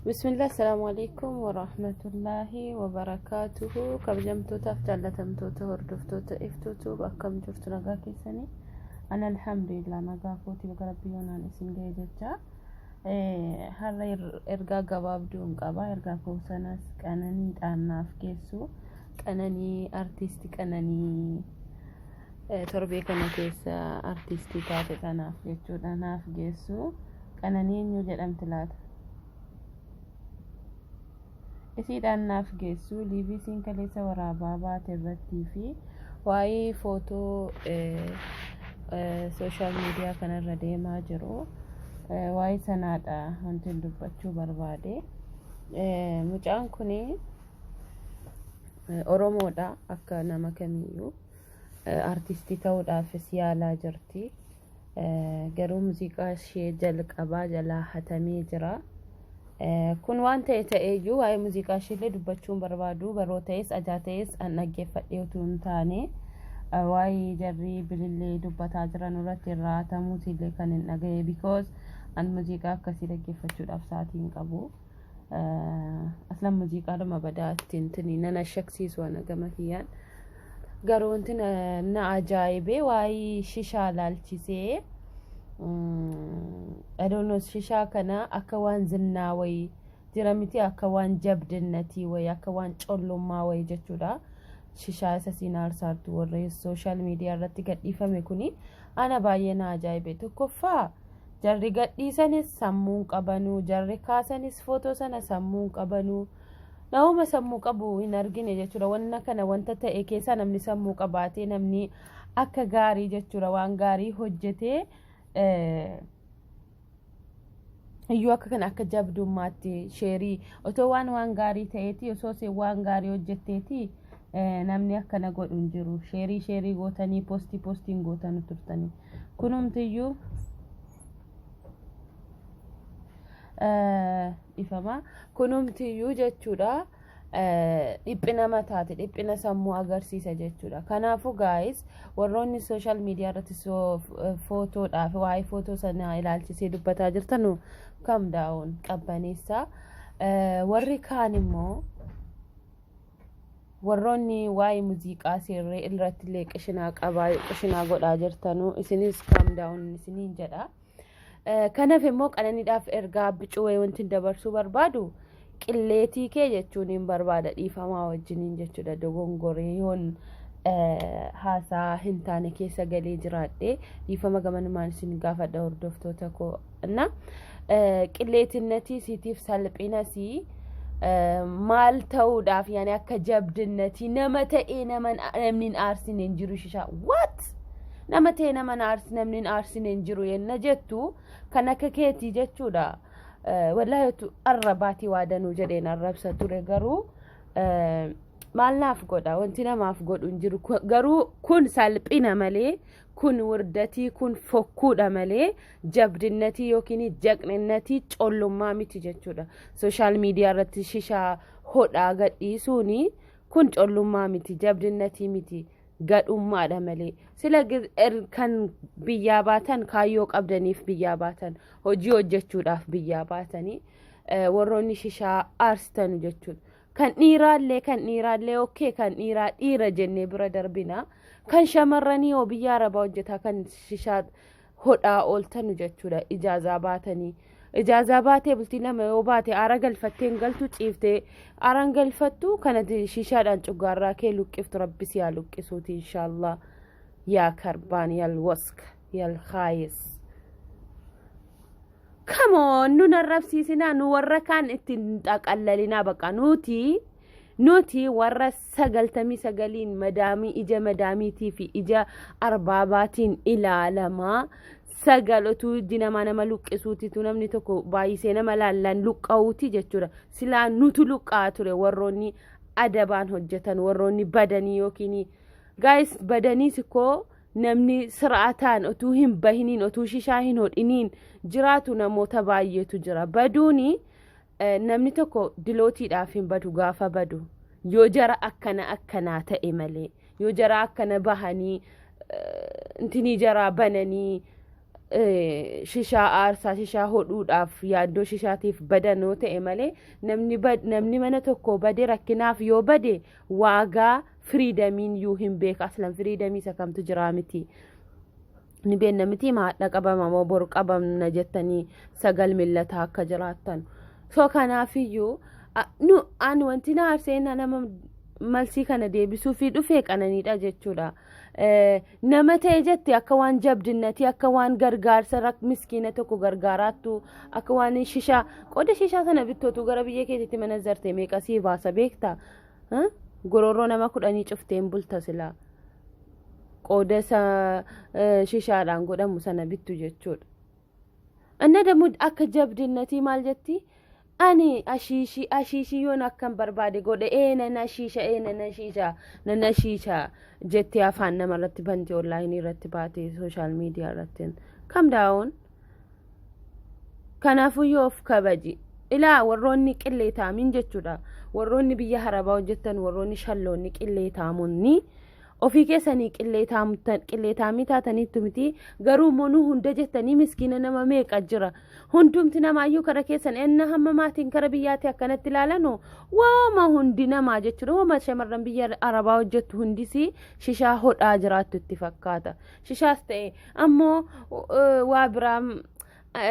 Bismillah, assalamu alaikum warahmatullahi wabarakaatuhu. Kabajamtootaaf jaallatamtoota hordoftoota iftuutuub, akkam jirtu? Nagaa keessanii? Ana alhamdulillah, nagaa kooti. Baga rabbi yoonaan isin ga'e jecha har'a ergaa gabaabduu hin qaba. Ergaa koo sanas Qananii dhaannaaf geessu. Qananii, artiisti Qananii torbee kana keessa artiistii taate kanaaf jechuudha naaf geessu. Qananii eenyu jedhamti laata? Isiidhaan naaf geessu. Liivii isiin kaleessa waraabaa baate irrattii fi waa'ee footoo sooshaal miidiyaa kanarra deemaa jiru, waa'ee sanaadha wanti dubbachuu barbaade. Mucaan kun Oromoodha. Akka nama kamiyyuu artistii ta'uudhaafis yaalaa jirti. Garuu muuziqaa ishee jalqabaa jalaa hatamee jira. Kun waan ta'e ta'eeyyuu, waa'ee muuziqaa isheellee dubbachuu hin barbaadu. Baroo ta'es ajaa ta'es an dhaggeeffadhee utuu hin taane, waa'ee jarri bilillee dubbataa jiran irratti irraa hatamuutillee kan hin dhagaye, because an muuziqaa akkasii dhaggeeffachuudhaaf sa'aatii hin qabu. Aslan muuziqaadhuma badaa ittiin tini nana shaksiisu ana gama kiyyaan. Garuu wanti na ajaa'ibee waa'ee shishaa laalchisee, I don't know, shishaa kana akka waan zinnaa wayii jira miti, akka waan jabdinnatii wayii, akka waan collummaa wayii jechuudha. Shishaa isa siin aarsaartu warra sooshaal miidiyaa irratti gadhiifame kuni ana baay'ee na ajaa'ibe. Tokkoffaa, jarri gadhiisanis sammuun qabanuu, jarri kaasanis footoo sana sammuun qabanuu. Namuma sammuu qabu hin argine jechuudha. Wanna kana wanta ta'e keessaa namni sammuu qabaatee, namni akka gaarii jechuudha, waan gaarii hojjetee iyyuu akka kana akka jabdummaatti sheerii otoo waan gaarii ta'eeti, osoo isheen waan gaarii hojjetteeti, namni akkana godhu hin jiru. Sheerii sheerii gootanii, poostii poostiin gootanii turtanii. Kunumtiyyuu dhifama. Kunumtiyyuu jechuudha dhiphina mataati, dhiphina sammuu agarsiisa jechuudha. Kanaafuu guys, warroonni sooshaal miidiyaa irratti footoodhaaf waa'ee footoo sana ilaalchisee dubbataa jirtanu, calm down, qabbaneessaa. Warri kaan immoo, warroonni waa'ee muuziqaa seerree irratti illee qishinaa qabaa, qishinaa godhaa jirtanu, isinis calm down isiniin jedha. Kanaaf immoo Qananiidhaaf ergaa bicuu wayii wanti dabarsuu barbaadu, qilleetii kee jechuun hin barbaada, dhiifamaa wajjiniin jechuudha. Dogongoree yoon haasaa hin taane keessa galee jiraadhe, dhiifama gamanumaan isin gaafadha, hordoftoota koo. Na qilleetinnatii siitiif salphinasii maal ta'uudhaaf, yaani akka jabdinnatii nama ta'ee nama namni hin aarsine hin jiru, shishaa what nama ta'e nama namni hin aarsine hin jiru yenna jettu, kan akka keetii jechuudha. Wallaahi arrabaatii waa danuu jedheen arrabsa ture, garuu maal naaf godha? Wanti namaaf godhu hin jiru. Garuu kun salphina malee, kun wurdatii, kun fokkuudha malee, jabdinnatii yookiin jaqninnatii collummaa miti jechuudha. Sooshaal miidiyaa irratti shishaa hodhaa gadhiisuuni kun collummaa miti, jabdinnatii miti, gadhummaadha malee. Sila kan biyyaa baatan kaayyoo qabdaniif biyyaa baatan, hojii hojjechuudhaaf biyyaa baatanii, warroonni shishaa aarsitanu jechuudha. Kan dhiiraallee, kan dhiiraallee okay, kan dhiiraa dhiira jennee bira darbina. Kan shamarranii hoo, biyya arabaa hojjetaa kan shishaa hodhaa ooltanu jechuudha, ijaazaa baatanii. Ijaazaa baatee bultii 2 yoo baate, aara galfattee hin galtu, ciiftee aaraan galfattu kanati shishaadhaan cuggaarraa kee luqqiftu, rabbi si haa luqqisuuti inshaallah. Yaa karbaan, yal wask, yal khaayis. Come on, nun arrabsiisinaa, nu warra kaan ittiin xaqallalinaa. Baqa nuti warra 99n madaamii, ija madaamiitii fi ija arbaabaatiin ilaalamaa. Sagal otuu ijji namaa nama luqqisuutitu, namni tokko baay'isee nama laallaan luqqa'uuti jechuudha. Silaa nutu luqqa'aa ture, warroonni adabaan hojjetan, warroonni badanii yookiin guys badaniis koo namni siraataan otuu hin bahiniin, otuu shishaa hin hodhiniin jiraatu namoota baay'eetu jira. Baduuni namni tokko dilootiidhaaf hin badu. Gaafa badu yoo jara akkana akkanaa ta'e malee, yoo jara akkana bahanii intinii jaraa bananii Shishaa aarsaa, shishaa hodhuudhaaf, yaaddoo shishaatiif badanoo ta'e malee, namni mana tokko bade rakkinaaf yoo bade waagaa freedomiin yuu hin beeka. Aslan freedomii isa kamtu jiraa miti ni beenna miti. Maadha qabama moo boru qabamna jettanii sagal millataa akka jiraattan. So kanaafiyyuu nu ani wanti na aarsee nama malsii kana deebisuu fi dhufee Qananiidha jechuudha. Nama ta'e jette akka waan jabdinnati, akka waan gargaarsa miskiina tokko gargaaraattu, akka waan shishaa qooda shishaa sana bittootu gara biyya keetiitti mana zarte meeqa sii baasa beekta? Gororoo nama 10 cufteen bulta silaa qooda isa shishaadhaan godhamu sana bittu jechuudha. Inna dammoo akka jabdinnatii maal jetti? Ani ashiishii ashiishii yoon akkan barbaade godhe ee nan ashiisha, ee nan ashiisha, nan ashiisha jettee afaan namarratti banti, onlineii irratti baate, social media irratti. Calm down. Kanaafuu yoo of kabaji. Ilaa, warroonni qilleetaamin jechuudha. Warroonni biyya harabaa hojjettan, warroonni shalloonni qilleetaamonni ofii keessanii qilleetaamii taataniittu miti, garuu immoo nu hunda jettanii miskiina nama meeqa jira. Hundumti namaayyuu kara keessan enna hamma maatiin kara biyyaatti akkanatti ilaalanu waama hundi namaa jechuudha. Waama shamarran biyya arabaa hojjettu hundisi shishaa hodhaa jiraattu itti fakkaata. Shishaas ta'e ammoo waa biraa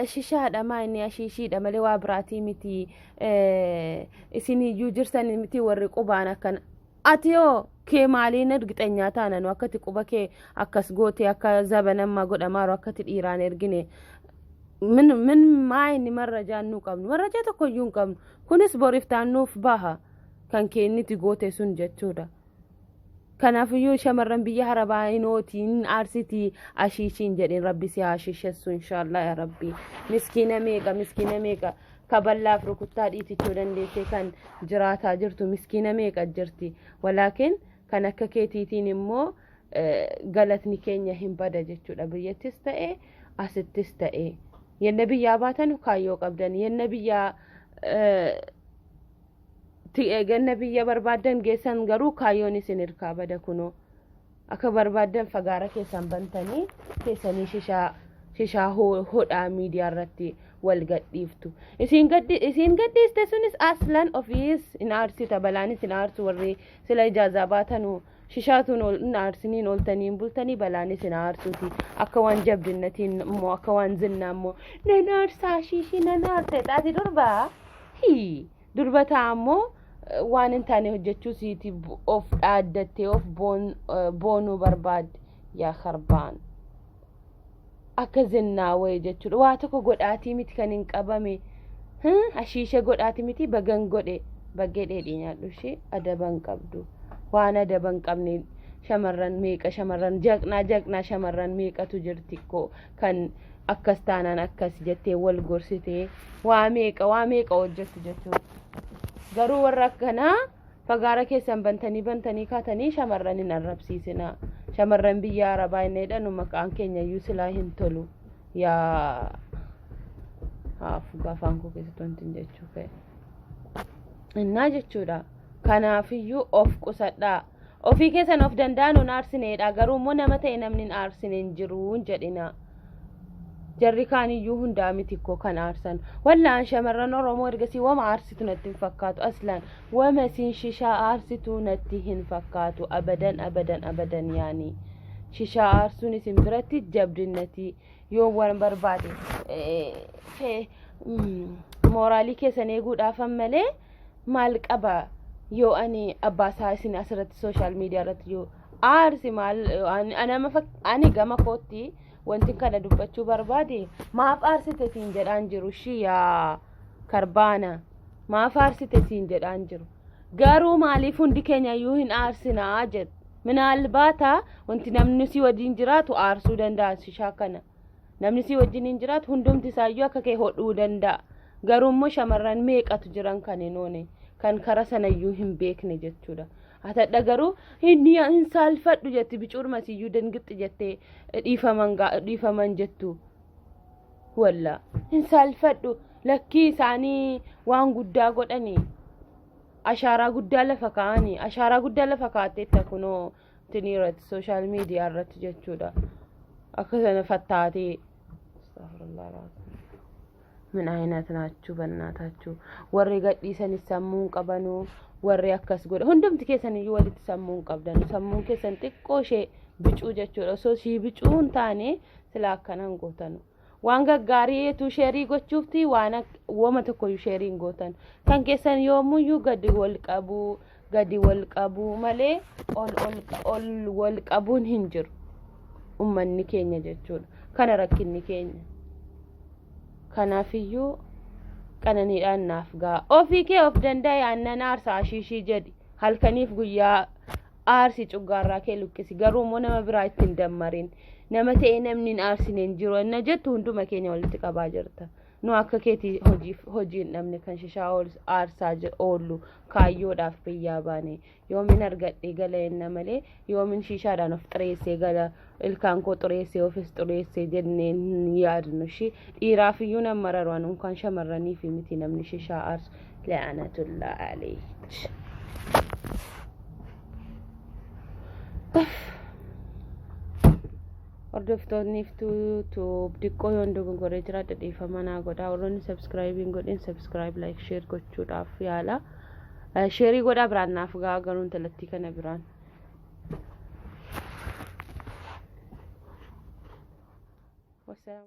shishaadha maa inni ashiishiidha malee waa biraatii miti. Isiniyyuu jirtan miti warri qubaan akkana. Ati yoo kee maaliin ergixanyaa taananu akkati quba kee akkas goote, akka zabanammaa godhamaaru, akkati dhiiraan ergine, min min maa inni marrajaa nuu qabnu, marrajaa tokko iyyuu hin qabnu. Kunis boriif taannuuf baha kan kee inniti goote sun jechuudha. Kanaafiyyuu shamarran biyya harabaa hinootiin aarsitii ashiishiin jedhin. Rabbi si haa shishessu, inshaallah. Yaa Rabbi, miskiina meeqa, miskiina meeqa kaballaaf rukuttaa dhiitichuu dandeessee kan jiraataa jirtu, miskiina meeqa jirti. Walaakin kan akka keetiitiin immoo galatni keenya hin bada jechuudha, biyyattis ta'e asittis ta'e. Yenna biyyaa baatan kaayyoo qabdan, yenna biyyaa ganna biyya barbaaddan geessan garuu kaayyoon isin hirkaa bada. Kunoo akka barbaaddan fagaara keessan bantanii keessanii shishaa shishaa hodhaa miidiyaa irratti wal gadhiiftu. Isiin gadhiiste sunis aslan ofiis hin aarsita, balaanis hin aarsu. Warri sila ijaazaa baatanu shishaatuun hin aarsiniin ooltanii hin bultanii, balaanis hin aarsuuti. Akka waan jabdinnatiin immoo, akka waan zinnaa immoo nan aarsaa shiishii nan aarse taati durbaa hii durba ta'a immoo waan hin taane hojjechuu siiti of dhaaddattee of boonuu barbaadde. Yaa karbaan, akka zinnaa wayii jechuudha. Waa tokko godhaatii miti kan hin qabame, ashiisha godhaati miti. Bagan godhe baggee dheedhii nyaadhu. Ishee adaba hin qabdu, waan adaba hin qabne. Shamarran meeqa, shamarran jaqnaa jaqnaa, shamarran meeqatu jirti ko kan akkas taanaan akkas jettee wal gorsitee waa meeqa waa meeqa hojjettu jechuudha. Garuu warra akkanaa fagaara keessan bantanii bantanii kaatanii shamarran hin arrabsiisinaa. Shamarran biyya arabaa inni jedhanu maqaan keenya iyyuu silaa hin tolu. Yaa haafu afaan koo keessatti wanti hin jechuu ka'e. Innaa jechuudha. Kanaafiyyuu of qusadhaa. Ofii keessan of danda'an hin aarsineedha. Garuu immoo nama ta'e namni hin aarsine hin jiru hin jedhina. Jarri kaaniyyuu hundaa miti koo kan aarsan. Wallaan shamarran Oromoo ergasii wama aarsitu natti hin fakkaatu. Aslaan wama isin shishaa aarsitu natti hin fakkaatu. Abadan abadan abadan yaani. Shishaa aarsuun isin biratti jabdinnati yoo waan barbaade mooraalii keessan eeguudhaafan malee maal qaba yoo ani abbaasaa isin asirratti social media irratti yoo aarsi maal? Ani gama kootti wanti kana dubbachuu barbaade, maaf aarsite siin jedhaan jiru. Ishii yaa karbaana, maaf aarsite siin jedhaan jiru, garuu maaliif hundi keenya iyyuu hin aarsinaa jedhu. Minaalbaata wanti namni si wajjin jiraatu aarsuu danda'a shishaa kana. Namni si wajjin hin jiraatu hundumti isaayyuu akka kee hodhuu danda'a. Garuu immoo shamarran meeqatu jiran kan hin oone, kan kara sanayyuu hin beekne jechuudha. Atadha garuu hin saalfadhu jetti, bicuurmasiyyuu dangixxi jettee dhiifaman jettu. Walla hin saalfadhu. Lakkii isaanii waan guddaa godhanii ashaaraa guddaa lafa kaa'anii, ashaaraa guddaa lafa kaa'atteetta kunoo tinii irratti, social media irratti jechuudha. Akka sana fattaatee Astaghfirullah alazim. Min ayinat naachuu bannaataachuu warri gadhiisanis sammuu hin qabanuu, warri akkas godhe hundumti keessan iyyuu walitti sammuu hin qabdanu. Sammuun keessan xiqqoo ishee bicuu jechuudha. Osoo ishii bicuu hin taane sila akkanaan gootanu. Waan gaggaarii sheerii gochuufti waan wama tokkoyyuu sheerii hin gootan. Kan keessan yoomuyyuu gadi wal qabuu, gadi wal qabuu malee ol ol ol wal qabuun hin jiru. Ummanni keenya jechuudha. Kana rakkinni keenya. Kanaafiyyuu qananiidhaan naaf ga'a. Ofii kee of danda'e aannan aarsa ashiishii jedhi. Halkaniif guyyaa aarsi, cuggaarraa kee luqqisi. Garuu immoo nama biraa ittiin dammarin. Nama ta'ee namni hin aarsine hin jiru inna jettu hunduma keenya walitti qabaa jirta. Nu akka keetii hojiif hojii hin dhabne kan shishaa aarsaa oollu kaayyoodhaaf biyyaa baane. Yoomin argadhee gala jenna malee yoomin shishaadhaan of xureessee gala, ilkaan koo xureessee ofis xureessee jennee hin yaadnu. Ishii dhiiraaf iyyuu nan mararu anu kan shamarraniif miti namni shishaa aarsu. La'anatullaa aleech. Hordoftoonni YouTube diqqoo yoon dogongoree jiraadhe dhiifama naa godhaa. Warroonni subscribe hin godhin subscribe, like, share gochuudhaaf yaala. Sheerii godhaa, biraan naaf gahaa garuu intalattii kana biraan. Wassalaam.